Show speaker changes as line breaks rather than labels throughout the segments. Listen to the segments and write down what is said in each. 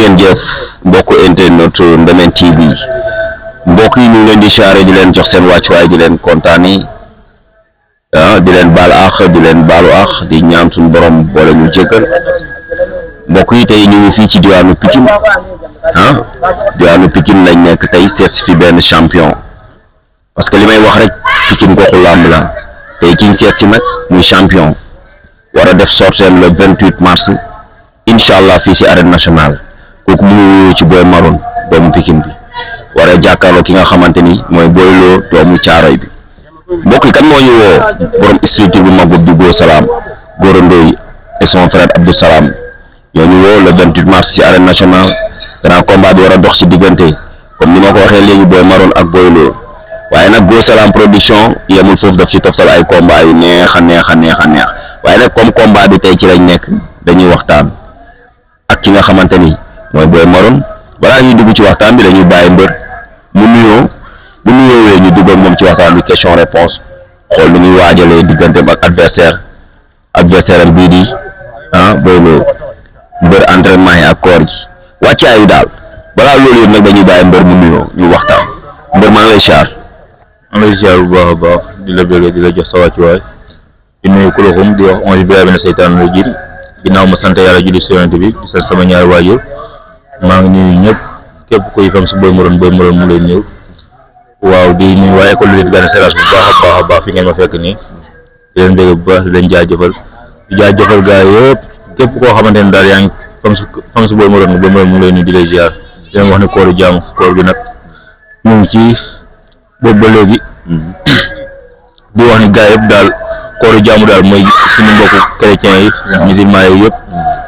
ngeen jëf mbokku internet Ndemen TV mbokk yi ñu leen di siyaare di leen jox seen wàccuwaay di leen kontaani di leen baal àq di leen baalu àq di ñaan suñu borom boole ñu jéggal mbokk yi tey ñu ngi fii ci diwaanu Pikine diwaanu Pikine lañ nekk tey seet si fi benn champion parce que li may wax rek Pikine goxu làmb la tey ki ñu seet si nag muy champion war a def sorteem le 28 mars incha allah fii si arène nationale kooku mu ngi wuyoo ci Boy Maroon doomu Pikine bi war a jàkkaarloo ki nga xamante ni mooy Boy Lo doomu Caaroy bi mbokk yi kan moo ñu woo borom structure bu mag di Go Salam Gora Ndoye et son frère Abdou Salam ñoo ñu woo le 28 mars si arène nationale grand combat bi war a dox ci diggante comme ni ma ko waxee léegi Boy Maroon ak Boy Lo waaye nag Go Salam production yemul foofu daf ci toftal ay combat yu neex a neex waaye nag comme combat bi tey ci lañ nekk dañuy waxtaan ak ki nga xamante ni mooy Boy Maroon balaa ñuy dugg ci waxtaan bi dañuy bàyyi mbër mu nuyoo bu nuyoowee ñu dugg ak moom ci waxtaan bi question réponse xool ni muy waajalee digganteem ak adversaire am bii di Boy Lo mbër entraînement yi ak koor gi wàccaayu daal balaa loolu yëpp nag dañuy bàyyi mbër mu nuyoo ñu waxtaan mbër maa ngi lay siyaar.
maa ngi lay siyaar bu baax a baax di la bëgg di la jox sa wàccuwaay di nuyu Kouloukoum di wax onze billahi mina seytaani rajiim ginnaaw ma sant yàlla julli si yonent bi di sant sama ñaari waajur maa ngi nuyu ñëpp képp kuy fam si Boy Maroon mu lay ñëw waaw di nuyu waa école de Gana Seras bu baax a baax fi ngeen ma fekk nii di leen bëgg bu baax di leen jaajëfal gaa yëpp képp koo xamante ne daal yaa ngi fam si Boy Maroon mu lay nuyu di lay ziar di leen wax ne kooru jàmm koor gi nag ñu ngi ci boobu ba léegi di wax ni gaa yëpp daal kooru jàmm daal mooy suñu mbokku chrétiens yi musulmans yi yëpp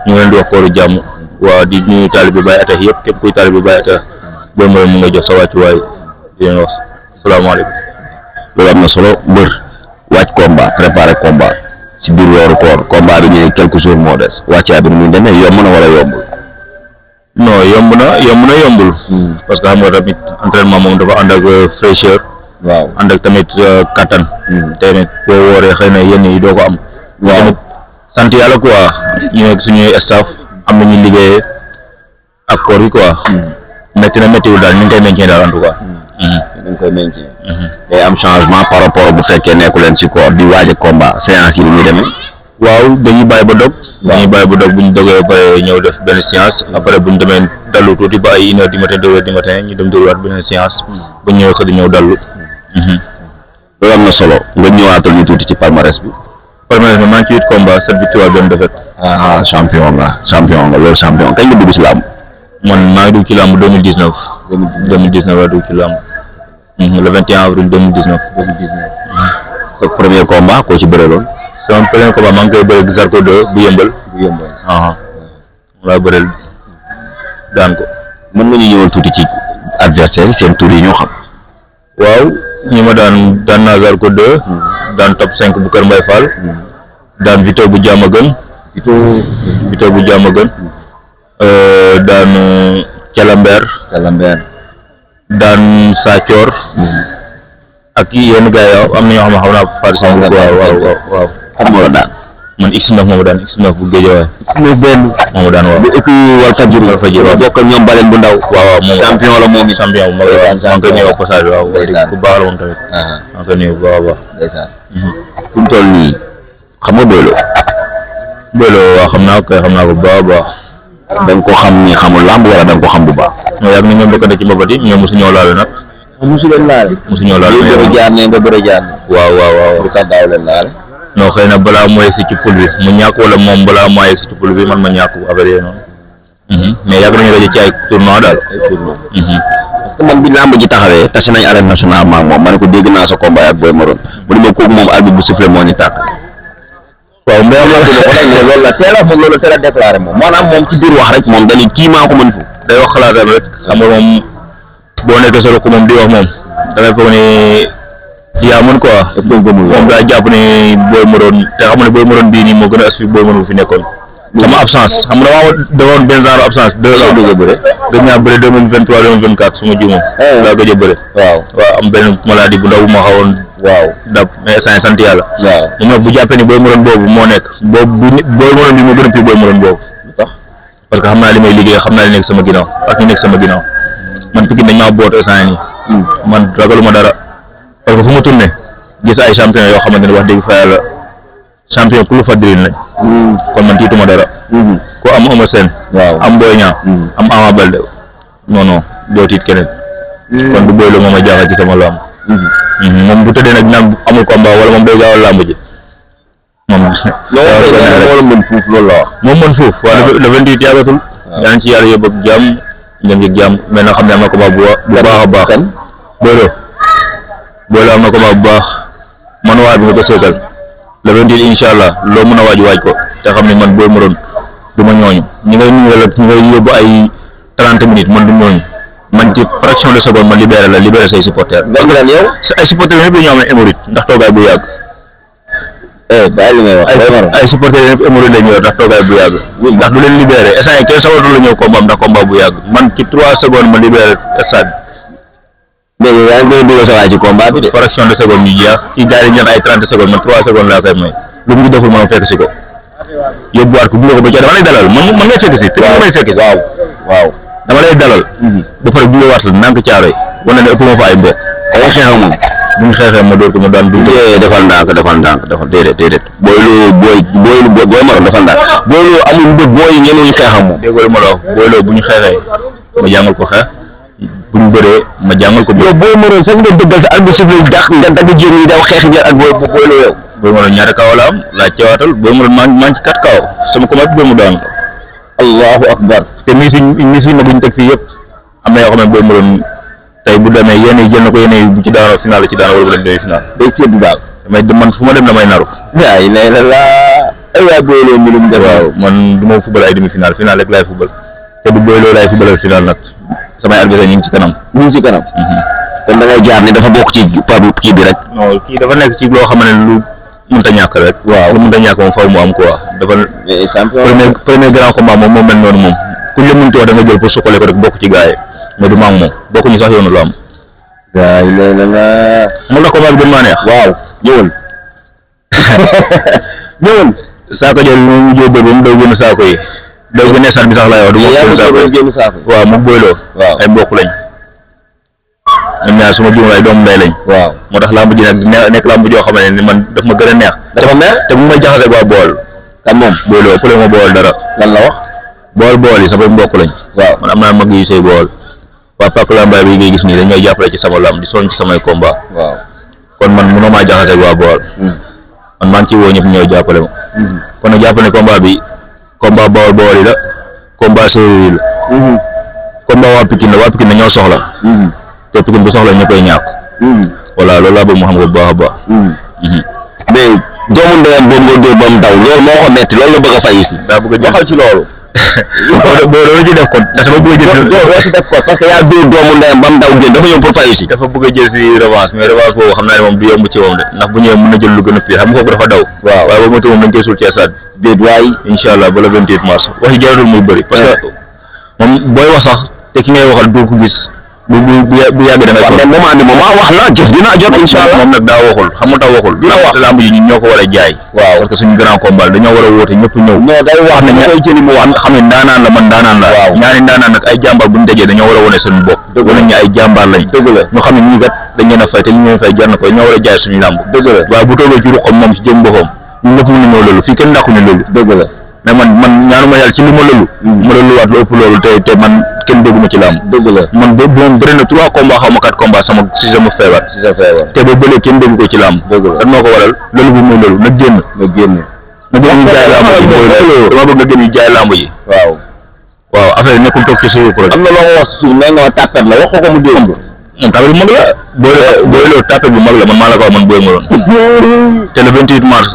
ñu ngi leen di wax kooru jàmm waaw di nuyu taalibe Baye Atta yëpp képp kuy taalibe Baye Atta Boy Maroon mu nga jox sa wàccuwaay di leen wax salaamaaleykum.
loolu am na solo mbër wàcc combat préparé combat si biir weeru koor combat bi ñu ne quelques jours moo des wàccaay bi nu muy demee yomb na wala yombul.
non yomb na yombul. parce que xam nga tamit entraînement moom dafa ànd ak fraîcheur.
waaw
ànd ak tamit kattan. tamit boo wooree xëy na yenn yi doo ko am.
waaw
tamit sant yàlla quoi ñu nekk suñuy staff am na ñu liggéeyee ak koor yi quoi. métti na méttiwul daal ñu ngi koy meññee daal en tout cas.
ñu ngi koy meññee. day am changement par rapport bu fekkee nekku leen ci koor di waaj a combat séance yi ni muy demee.
waaw dañuy bàyyi ba dog. bu ñu dogee ba pare ñëw def benn séance après bu ñu demee dallu tuuti ba ay 1 heure du matin 2 heures du matin ñu dem dégluwaat beneen séance. bu ñu ñëwee xëy ñëw dallu.
loolu am na solo nga ñëwaatal ñu tuuti ci palmarès bi.
palmarès bi maa ngi ci 8 combats 7 victoires benn défaite.
champion nga loolu champion kañ nga dugg ci làmb.
man maa ngi dugg ci làmb 2019 laa dugg ci làmb. le 21 avril 2019.
sa premier combat koo ci bëree lool.
sama premier combat maa ngi koy bëre Zarko 2 bu yëmbal. laa bëreel daan ko.
mën nga ñu ñëwal tuuti ci adversaire seen tur yi ñoo xam.
waaw ñi ma daan naa Zarko 2. daan top 5 bu Kër Mbaye Fall. daan Vito bu Diamaguène. Vito bu Diamaguène. daan Calamber. daan Sathior. ak yenn gars yi am na ñoo xam ne xam naa Fatou Seye. waaw.
xam nga la daan.
man X9 moo ma daan X9 bu Guédiawaye.
X9 benn.
moo ma daan waaw.
bu épi Walfadjri waaw bokkal ñoom Balen bu ndaw.
waaw moom
champion la moom it.
champion maa ngi koy nuyu passage waaw. ku baax la moom tamit. maa ngi koy nuyu bu baax a baax.
ndeysaan. fi mu toll nii xam nga Boy Lo.
waaw xam naa ko bu baax a baax.
da nga ko xam ni xamul làmb wala da nga ko xam bu baax.
mais yàgg na ñoom bokkante ci mbapat yi ñoom mosu ñoo laale nag.
mosu leen laale. nga bëri jaar ne.
waaw.
lu tax daaw leen laale.
non xëy na balaa moo yegg si ci poul bi mu ñàkk wala moom balaa moo yegg si ci poul bi man ma ñàkk affaire yooyu noonu. mais yàgg nañu daje ci ay tournoi daal.
parce que man bi làmb ji taxawee tase nañ arène nationale maag moom ma ne ko dégg naa sa combat ak Boy Maroon mu ne ma kooku moom arbitre bu sifflé moo ñu tàkk. waaw mbéy mi loolu la teel a déclaré moom maanaam moom ci biir wax rek moom dañuy kii maa ko mën fu
day wax xalaatam rek xam nga moom boo nekkee solo ko moom di wax moom da ngay foog ni yaa mën quoi.
est-ce que
moom daa jàpp ni Boy Maroon te xam ne Boy Maroon bii nii moo gën a aspect Boy Maroon bu fi nekkoon. sama absence xam nga dafa woon benn genre absence 2 ans.
gëj a bëre.
gëj naa bëre 2023 2024 su ma juumoo. daa gëj a bëre.
waaw
am benn maladie bu ndaw bu ma xawoon. dab mais sant yàlla. moom nag bu jàppee ni Boy Maroon boobu moo nekk Boy Maroon bi moo gën a pire Boy Maroon boobu. parce que xam naa li may liggéey xam naa li nekk sama ginnaaw ak ñu nekk sama ginnaaw man Pikine dañ maa boot instant nii man ragaluma dara parce que fu ma tourné gis ay champion yoo xamante ne wax dëgg fa yàlla champion ku lu fadril lañ kon man tiituma dara ku am Eumeu Sène am Boy Niang am Ama Baldé non doo tiit keneen kon du Boy Lo moom a jaaxal ci sama lamb moom bu tëddee nag naan amul combat wala moom day gaawal lamb ji moom
loolu mën fuuf loolu la wax
moom mën fuuf waaye le 28 yàggatul yaa ngi ci yàlla yóbbu ak jàmm dem ci jàmm mais na xam ne am na combat bu baax a baax Boy Lo am na combat bu baax man waa bi nga ko seetal le 28 incha allah loo mën a waaj ko te xam ne man Boy Maroon du ma ñooñu ñi ngay nuyu wala ñi ngay yóbbu ay 30 minutes man du ñooñu man ci fraction de seconde man libéré say supporters. ay supporters yëpp dañoo am hémorroïde ndax toogaay bu yàgg.
bàyyi li ngay wax
ay supporters yëpp hémorroïde la ñu yor ndax toogaay bu yàgg. ndax du leen libéré instant yii kenn sawaratu la ñëw combat ndax combat bu yàgg man ci 3 secondes ma libéré stade.
mais yow yaa ngi koy dugal sa waay ci combat bi de.
fraction de seconde ñu jeex ci gars yi ñu ay 30 secondes man 3 secondes laa koy may lu mu ci deful ma fekk si ko yóbbuwaat ko bu ko ba ca dama lay dalal man ngay fekk si. waaw may fekk si waaw. dama lay dalal. ba pare bu waat la nànk caaroy wane ne ëpp ma fa ay mbokk.
ay xeexam moom.
bu ñu xeexee ma door ko ma daan du.
defal ndànk déedéet Boy Maroon defal ndànk Boy Lo amul mbëg booy yi ñemewuñu xeexam moom.
déggoo ma la wax Boy Lo bu ñu xeexee ma jàngal ko xeex bu ñu bëree ma jàngal ko.
yow Boy Maroon sax nga dëggal sa arbitre bi dàq nga dagg jéem yi daw xeex ngeen ak Boy Lo yow.
Boy Maroon ñaata kaw la am laaj ceewaatal Boy Maroon maa ngi ci 4 kaw sama combat bi mu daan.
allahu akbar.
te mi si ma buñ teg fii yëpp am na yoo xam ne Boy Maroon tey bu demee yéen jël na ko yéen bu ci daanoo final ci daanoo wala bu leen demee final.
day séddu daal.
man fu ma dem damay naru.
waaye nee na ay waay Boy Lo mbirum def.
waaw man du ma fubal ay demi final final rek laay fubal te du Boy Lo laay fubalal final nag samay adversaire ñu ngi ci kanam. kon da ngay jaar ne dafa bokk ci kii bi rek. non kii dafa nekk ci loo xam ne lu mënta ñàkk rek. waaw lu mënta ñàkk moom faaw mu am quoi dafa. premier grand combat moom moo mel noonu moom ku ñu la mënti wax da nga jël pour suqale ko rek bokk ci gars yi mais du ma am moom bokkuñu sax yoonu lu am.
waaw
mu la combat bi gën maa neex.
waaw ñëwal.
saako jël mu jóo ba mu daw génn saako yi. daw génne sar bi sax laay wax. du ma génn saako waaw mu Boy Lo. waaw ay mbokk lañ. ñoom ñaar suma juum ay doomu ndey lañ. waaw moo tax lamb ji nag nekk lamb joo xam ne man daf ma gën a neex.
dafa mer
te bu may jaxase waa Bool.
kan moom
Boy Lo ëppale ma Bool dara.
lan la wax.
bool yi sama mbokk lañ. waaw man am naa mag yu say Bool. waa Pàcc Lambaay bi ngay gis nii dañ may jàppale ci sama lamb di sonn ci samay combat. waaw kon man mënoo maa jaxase waa Bool. man maa ngi ciy woo ñëpp ñooy jàppale ma. kon nag jàpp ne combat bi combat Bool yi la combat séeréer yi la. combat waa Pikine la waa Pikine ñoo soxla. te Pikine bu soxla ñëppay ñàkk. voilà loolu laa bëgg mu xam ko bu baax a baax.
mais doomu ndeyam boobu nga dóor ba mu daw loolu moo ko metti loolu la bëgg a fay si.
daa bëgg a
waxal ci loolu.
loolu ci def kon ndax dama bëgg a jël.
loolu ci def kon parce que yaa dóor doomu ndeyam ba mu daw génn dafa ñëw pour fay si.
dafa bëgg a jël si revanche mais revanche boobu xam naa ne moom du yomb ci moom de ndax bu ñëwee mën na jël lu gën a pire xam nga kooku dafa daw. waaw waaye boobu moom dañ koy suul ci stade bi. déet waay incha allah ba le 28 mars wax yi jaratul muy bëri. parce que moom booy wax sax te ki ngay waxal du ko gis. bu yàgg da ngay
waaw mais moment bi moom wax na jëf dina jot incha allah
moom nag daa waxul xam nga daa waxul. dina wax lamb yi ñun ñoo ko war a jaay. waaw parce que suñu grand combat dañoo war a woote ñëpp ñëw.
non day wax ne ñooy jëli mu wax
xam ne ndaanaan la man ndaanaan la. waaw ñaari ndaanaan nag ay jàmbaar bu ñu dajee dañoo war a wone seen bopp. dëgg la ñu ay jàmbaar lañ. dëgg la ñu xam ne ñii kat dañ leen a fay te li ñu leen fay jar na ko ñoo war a jaay suñu lamb. dëgg la waaye bu toogee ci ruqam moom ci jëm boppam ñun ñëpp mën nañoo loolu fii kenn dàquñu loolu.
dëgg la
mais man ñaanuma yàlla ci li ma lëlu ma lëluwaat lu ëpp loolu te man kenn dégguma ci làmb.
dëgg la
man moom bëri na 3 combats xaw ma 4 combats sama feebar. te ba bële kenn déggu ko ci làmb. dëgg la lan moo ko waral lëlu bu muy lëlu na génn. na génn ñu jaay làmb ji dama bëgg nga gën ñu jaay làmb ji. waaw affaire yi nekkul toog ci suuf rek.
am na loo wax suuf nee nga tàppet la wax ko mu dégg.
moom tapet bu mag la. booy loolu tapet bu mag la man maa la ko wax man Boy Maroon. te le 28 mars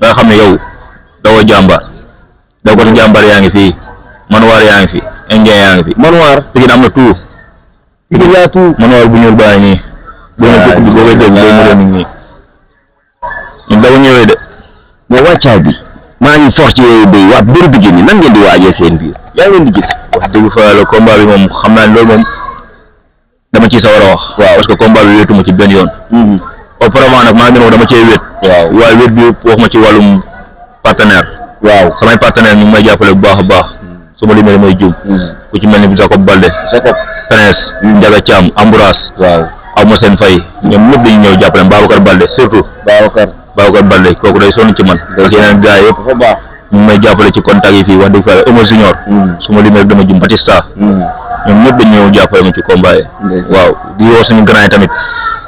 nga xam ne yow dawoo jàmbaar daw ko jàmbaar yaa ngi fii Manoir yaa ngi fi Indien yaa ngi fi.
Manoir
Pikine am na tout.
Pikine yaa tout.
Manoir bu ñuul bàyyi nii. boo ñëwee dëkk bi boo koy dégg Boy Maroon nii ñun daw ñëwee de.
mais wàccaay bi maa ngi for ci yooyu béy waa bëri bi génn nan ngeen di waajee seen biir yaa ngeen di gis.
wax dëgg fa yàlla combat bi moom xam naa ne loolu moom dama ciy sawar a wax. waaw parce que combat bi wéetuma ci benn yoon. auparavant nag maa ngi doon dama cee wéet. waaw wéet bi wax ma ci wàllum partenaire. waaw samay partenaire ñu ngi may jàppale bu baax a baax. su ma limee damay juum ku ci mel ni Jacob Balde Penes Ndiaga Thiam Ambroise aw ma seen fay ñoom ñëpp dañu ñëw jàppale Babacar Balde surtout Babacar Balde kooku day sonn ci man ak yeneen gars yëpp ñu may jàppale ci contact yi fii wax dëgg fa Eumeu Junior su ma limee rek dama juum Batista ñoom ñëpp dañu ñëw jàppale ma ci combat yi waaw di woo suñu grand yi tamit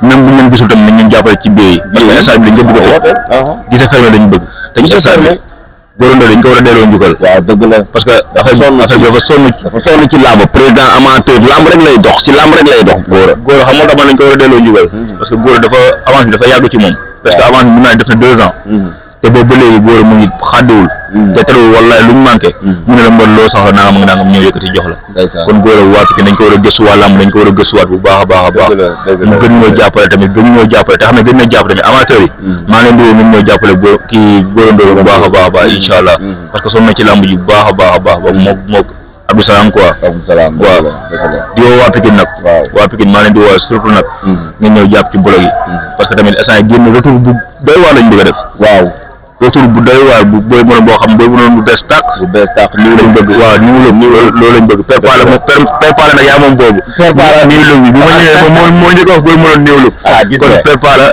même bu ñu gisul tamit nañ ñu jàppale ci biir parce que stade bi dañ ko bëgg a tëj gise fermé lañu bëgg te ñu stade bi Gorondo dañ ko war a delloo njukkal
waaw dëgg la
parce que affaire bi dafa sonn ci làmb président amateur làmb rek lay dox ci làmb rek lay dox góor xam nga dama lañ ko war a delloo njukkal parce que góor dafa avance bi dafa yàgg ci moom parce que avance bi mun naa def na 2 ans te boobu ba léegi góor mu ngi xàddiwul te terewul wallaay luñ manqué mu ne la mbër loo soxla nangam ak nangam ñëw yëkkati jox la kon góor waa Pikine dañ ko war a gëstuwaat làmb dañ ko war a gëstuwaat bu baax a baax a baax mu gën ñoo jàppale tamit gën ñoo jàppale te xam ne gën na jàppale tamit amateur yi maa leen di woo ngeen ñoo jàppale kii góorandoo bu baax a baax a baax incha allah parce que sonn na ci làmb ji bu baax a baax a baax boobu mook Abdou Salam quoi waaw di woo waa Pikine nag waa Pikine maa leen di woo surtout nag ngeen ñëw jàpp ci blog yi parce que tamit instant yi génn retour bu doy waar lañ bëgg a def retour bu doy waar bu booy mënoon boo xam booy mënoon bu bees tàq nii lañ bëgg waaw nii loolu lañ bëgg préparé nag yaa moom boobu nii lëg bi bu ma ñëwee moo njëkk wax booy mënoon néew lu kon préparé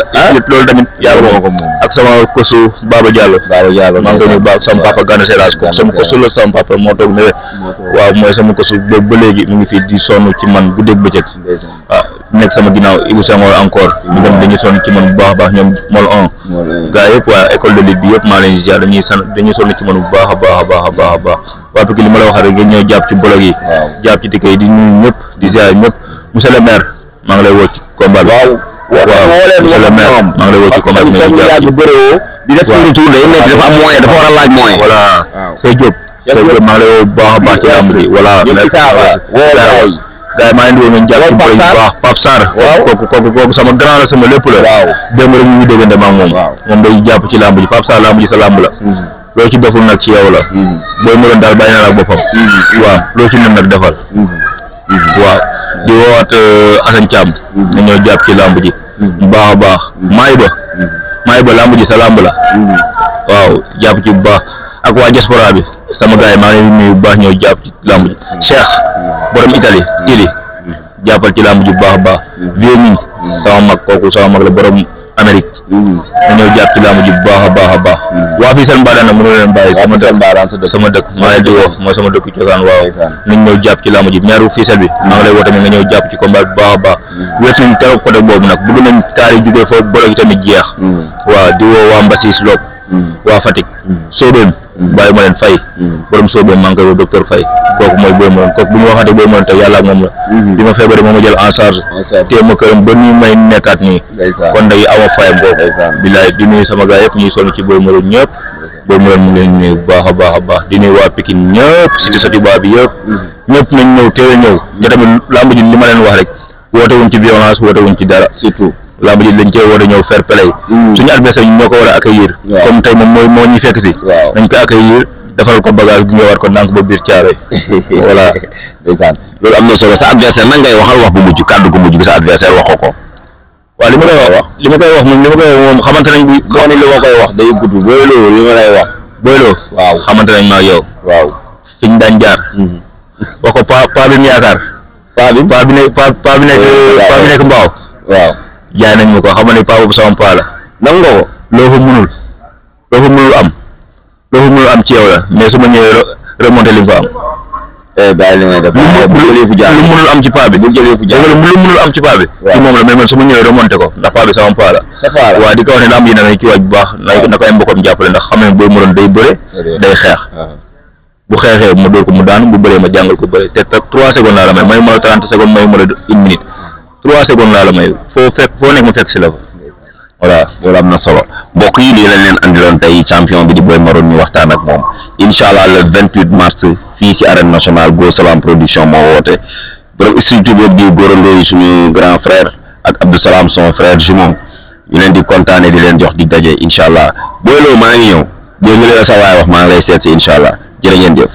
loolu tamit yaa moom ak sama kosu Baba Diallo maa ngi koy nuyu baax sama papa Gana Seras ko sama kosu la sama papa moo toog ne waaw mooy sama kosu ba léegi mu ngi fii di sonn ci man guddeeg bëccëg waaw nekk sama ginnaaw Ibou Senghor encore ñu dem dañuy sonn ci man bu baax a baax ñoom mol 1 gars yëpp waa école de lutte bi yëpp maa leen di ziar dañuy sonn ci man bu baax a baax a baax a baax a baax waa Pikine li ma la wax rek ngeen ñëw jàpp ci blog yi jàpp ci ticket yi di nuyu ñëpp di ziar ñëpp monsieur le maire maa ngi lay woo ci combat bi monsieur le maire maa ngi lay woo ci combat bi nga ñu jàpp
di def retour day métti dafa am moyen dafa war a laaj moyen
voilà Sey Diop maa ngi lay woo bu baax a baax ci lamb ji voilà gars yi maa ngi leen di woo ngeen jàpp ci blog yi bu baax Pape Sarr kooku sama grand la sama lépp la démb rek ñu ngi déggante ma ak moom day jàpp ci lamb ji Pape Sarr lamb ji sa lamb la loo ci deful nag ci yow la booy mënoon daal bàyyi na la ak boppam waaw loo ci mën nag defal waaw di woowaat Assane Thiam na ñoo jàpp ci lamb ji bu baax a baax maay ba lamb ji sa lamb la waaw jàpp ci bu baax ak waa diaspora bi sama gars yi maa ngi leen di nuyu bu baax ñoo jàpp ci lamb ji Cheikh borom Italie jàppal ci lamb ji bu baax a baax vieux min sama mag kooku sama mag la borom Amérique na ñëw jàpp ci lamb ji bu baax a baax a baax waa fii seen mbaaraan nag mënu leen bàyyi sama dëkk maa leen di woo mooy sama dëkk cosaan waaw nañ ñëw jàpp ci lamb ji ñaaru fiisel bi maa ngi lay woo tamit nga ñëw jàpp ci combat bu baax a baax wéet nañ trop côté boobu nag bëgg nañ kaar yi jógee foofu bolo yi tamit jeex waaw di woo waa Mbassis Lop waa Fatick Sobeen bàyyi ma leen Faye borom Sobeen maa ngi koy woo docteur Faye kooku mooy booy mënoon kooku bu ñu waxatee booy mënoon te yàlla ak moom la bi ma feebaree moom ma jël en charge téye ma këram ba nii may nekkaat nii kon day ama fayam boobu bilaay di nuyu sama gars yëpp ñuy sonn ci booy mënoon ñëpp booy mënoon mu ngi leen nuyu bu baax a baax a baax di nuyu waa Pikine ñëpp si Satiba bi yëpp ñëpp nañ ñëw teel a ñëw te tamit lamb ji li ma leen wax rek woote wuñ ci violence woote wuñ ci dara surtout lamb ji lañ cee war a ñëw fair play suñu adversaire ñu ñoo ko war a accueillir comme tey moom moo ñuy fekk si nañ ko accueillir defal ko bagage gu ñëwaat ko ndànk ba biir caare voilà
ndeysaan loolu am na solo sa adversaire nag ngay waxal wax bu mujj kàddu gu mujj gi sa adversaire waxoo ko
waaw li ma koy wax moom xamante nañ bi
xaw ni li ma koy wax day gudd Boylo li ma lay wax
Boylo waaw xamante nañ ma ak yow
waaw
fiñ daan jaar wax ko pa bi mu yaakaar pa bi nekk mbaaw
waaw
jaay nañ ma ko xam ne pa boobu sama pa la
nangu nga ko
loo fa mënul am ci yow la mais su ma ñëwee remonté li nga fa am
bàyyi li ngay def
lu mënul am ci pa bi lu mënul am ci pa bi ci moom la mais man su ma ñëwee remonté ko ndax pa bi sama pa la waaw di ko wax ne lamb yi na nga ci waaj bu baax na ko ay mbokkam jàppale ndax xam ne booy mënoon day bëre day xeex bu xeexee ma dóor ko mu daan bu bëree ma jàngal ko bëre te 3 secondes laa la may ma la 30 secondes may ma la 1 minute 3 secondes laa la may foo nekk ma fekk si la fa voilà
loolu am na solo mbokk yi lii lañ leen andiloon tey champion bi di Boy Maroon ñu waxtaan ak moom incha allah le 28 mars fii ci arène nationale Go Salam production moo woote borom structure boobu di Gorondo yi suñu grand frère ak Abdou Salam son frère jumeau ñu leen di kontaane di leen jox di daje incha allah Boylo maa ngi ñëw boo ñu leen sa waay wax maa ngi lay seet si incha allah jërë ngeen jëf.